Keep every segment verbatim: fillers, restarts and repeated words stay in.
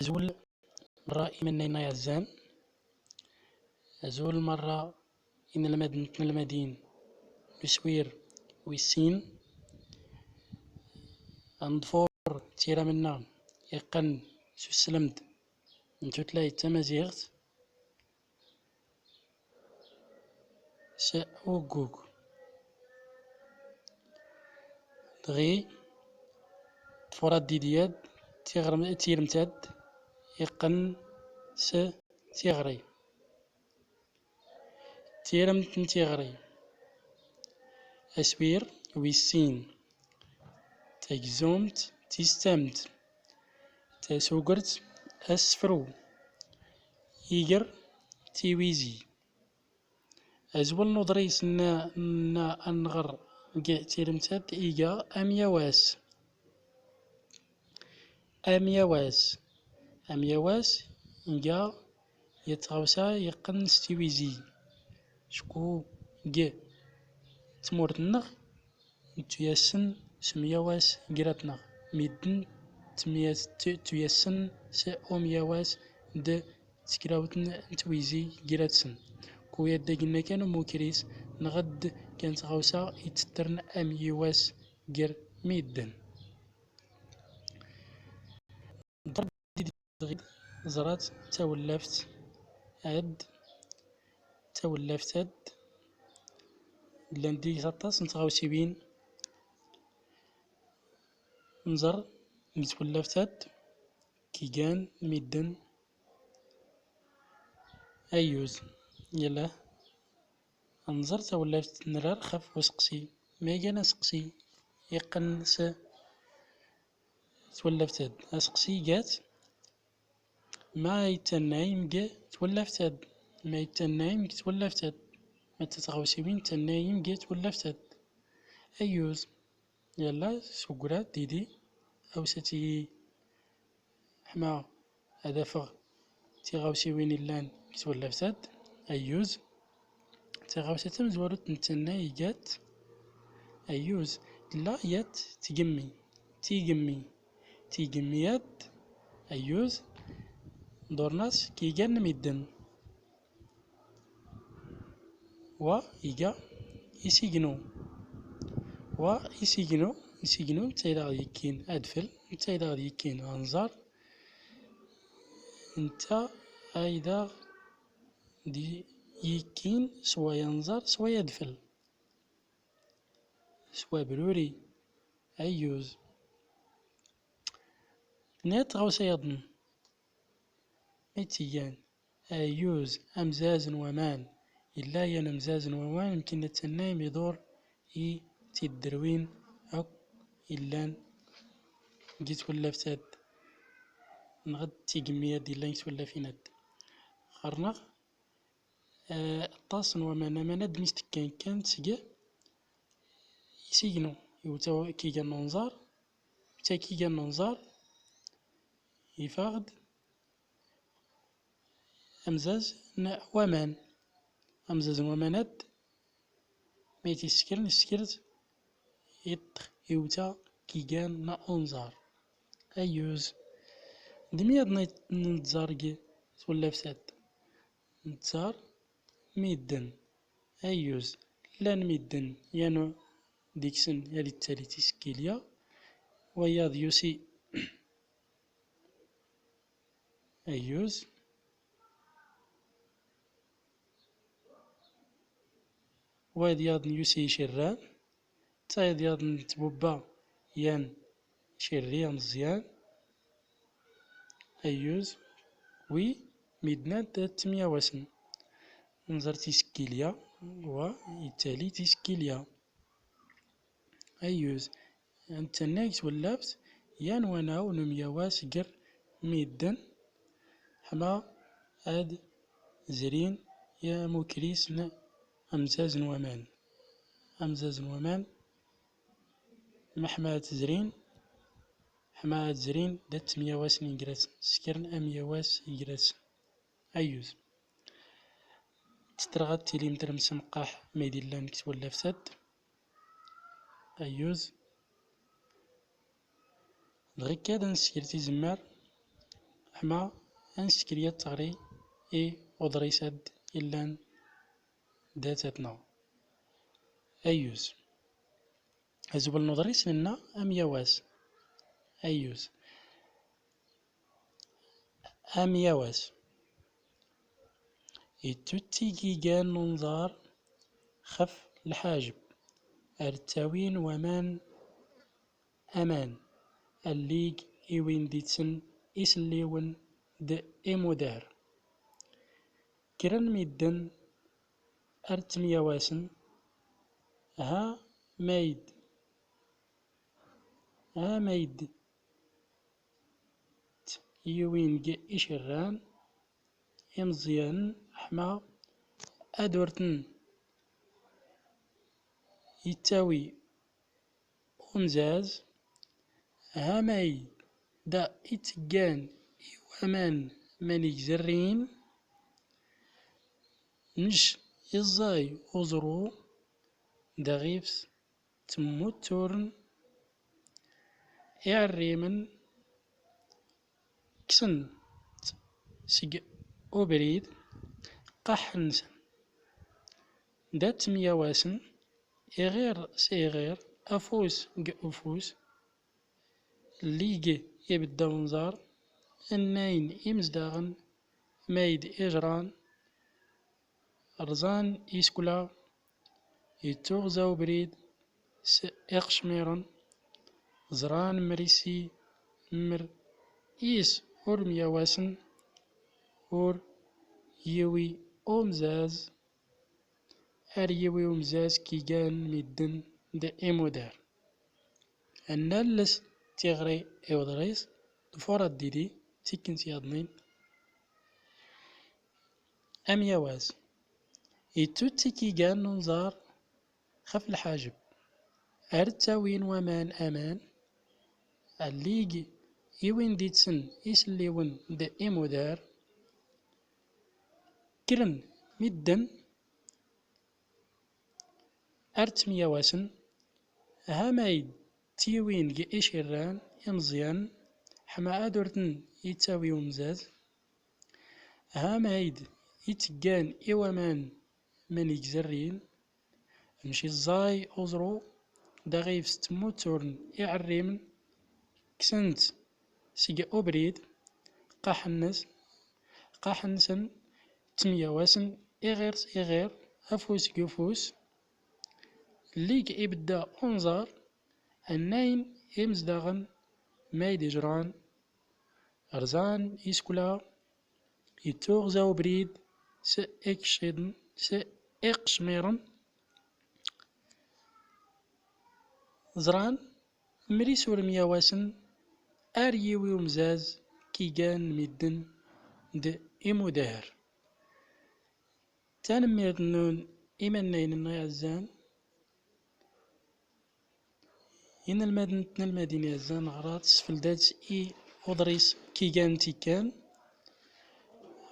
Azul merra imennayen iɛezzan. Azul merra inelmaden d tnelmadin n uswir wis sin. Ad neḍfur tira-nneɣ iqqen s uselmed n tutlayt tamaziɣt s uggug. Dɣi tfurad didiyad tiɣrem-, tiremt-ad iqqen s tiɣri. Tiremt n tiɣri. Aswir wis sin. Tagzumt tis tamt. Tasugert asefru. Iger tiwizi. Azwel n uḍris n, n, ad nɣer g tiremt-ad iga amyawas. Amyawas. Amyawas iga yat tɣawsa iqqen s tiwizi. Cku g tmurt-nneɣ ntuyassen s umyawas gratneɣ. Midden tmyas-, tu-, tuyassen s umyawas d tekrawt n, n twizi gratsen. Ku yaddagen kan umukris, neɣ d kan tɣawsa itettren amyawas ger midden. Ẓrat tawlaft ad, tawlaft ad, llan deg-s aṭas n tɣawsiwin. Nẓer deg tawlaft ad kigan midden. Ayyuz, yalla. Ad nẓer tawlaft nrar xef useqsi. Ma igan aseqsi iqqen s twallaft-ad. Aseqsi iga-t: ma ay tannayem g twallaft-ad? Ma ay tannayem g twallaft-ad? Ma tɣawsiwin tannayem g twallaft-ad? Ayyuz. Yalla, sugrat didi, awsat-iyi ḥma ad afeɣ tiɣawsiwin illan g twallaft-ad. Ayyuz. Tiɣawsa tamezwarut n tannay iga-t. Ayyuz. Tella yat tgemmi. Tigemmi. Tigemmi yat. Ayyuz. Ḍurn-as kigan n midden. Wa iga isignu. Wa isignu, isignu netta ay d aɣ-d-yekkin adfel, netta ay d aɣ-d-yekkin anẓar, netta ay d aɣ-d-yekkin s way anẓar s way adfel, s wabruri. Ayyuz. Tenna-yad tɣawsa yaḍen. Ma ay tt-igan? Ayyuz, amzaz n waman. Illa yan amzaz n waman, mkin ad tannayem iḍur i tidderwin akk illan g twallaft-ad, neɣ d tigemmi-ad illan g twallaft-ad. Ɣer-neɣ, eh, aṭas n waman, aman ad mi s-tekkan kan seg isignu, iwta kigan n unẓar, iwta kigan n unẓar, iffeɣ-d amzaz n waman. Amzaz n waman-ad, ma ay t-iskren, isker-t, iṭṭ, iwta kigan n unẓar. Ayyuz. D mi ad n-, nettẓar g twallaft-ad? Nettẓar midden. Ayyuz. Llan midden, yan deg-sen ad ittali tisekkilya, wayaḍ yusi. Ayyuz. Wayeḍ yaḍen yusi icirran, tayeḍ yaḍen tbubba yan cirri ameẓyan. Ayyuz. Wi midden ad ttemyawasen. Nẓer tisekkilya, wa ittali tisekkilya. Ayyuz. Ad ttannay g twallaft yan wanaw n umyawas ger midden, ḥma ad zrin yamukris n amzaz n waman. Amzaz n waman, meḥma ad t-zrin, ḥma ad zrin d at ttemyawasen igrasen, skren amyawas igrasen. Ayyuz. Ttreɣ ad tilim trem s amqaḥ ma d illan g twallaft-ad. Ayyuz. Dɣi akka ad nsker tizemmar, Ḥma ad nsekri ad teɣri i uḍris ad illan d atatna. Ayyuz. Azwel n uḍris nenna amyawas. Ayyuz. Amyawas. Ittutt ikigan n unẓar xef lḥajeb, ar ttawin waman aman, allig i win d-itsen iselliwen d imudar. Kra n midden ar ttemyawasen, ha mayd, ha mayd t-yiwin g icirran imeẓyanen, ḥma ad ur ten-ittawi umzaz, ha mayd da itteggan i waman manig zerrin, nec iẓẓay uẓru, da ɣif-s ttmutturen iɛerrimen, kksen-t seg ubrid, qaḥḥen-sen. Da ttemyawasen, iɣir s iɣir, afus g ufus, llig ibedda unẓar, nnayen imezdaɣen mayd ijran, rẓan isekla, ittuɣza ubrid s iqecmiren, ẓran mr isi, mr is ur myawasen, ur yiwi umzaz, ar yiwi umzaz kigan midden d imudar. Ad nales tiɣri i uḍris d furad didi tikkent yaḍnin. Amyawas. Ittutt ikigan n unẓar xef lḥajeb, ar ttawin waman aman, allig i win d-itsen iselliwen d imudar, kkren midden ar ttemyawasen, ha mayd ttyiwin g icirran imeẓyanen, ḥma ad ur ten-ittawi umzaz, ha mayd itteggan i waman manig zerrin, nec iẓẓay uẓru, da ɣif-s ttmutturen iɛerrimen, kksen-t seg ubrid, qaḥen-s, qaḥen-sen, ttemyawasen iɣir s iɣir, afus g ufus, llig ibedda unẓar, annayen imezdaɣen mayd ijran, rẓan isekla, ittuɣza ubrid s ikecciḍen, s iqecmiren, ẓran mr is ur myawasen, ar yiwi umzaz kigan midden d imudar. Tanemmirt-nnun imannayen-nneɣ iɛezzan. Inelmaden d tnelmadin iɛezzan, ɣrat sfeldat i uḍris kigan tikkan,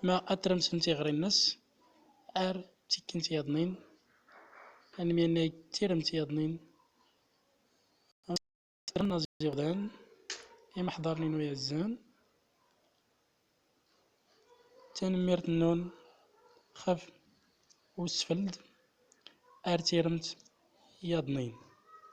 ma ad tremsem tiɣri-nnes ar tikkent yaḍnin, ad nemyannay tiremt yaḍnin. Aẓiɣdan, imeḥḍaren-inu iɛezzan, tanemmirt-nnun xef usfeld, ar tiremt yaḍnin.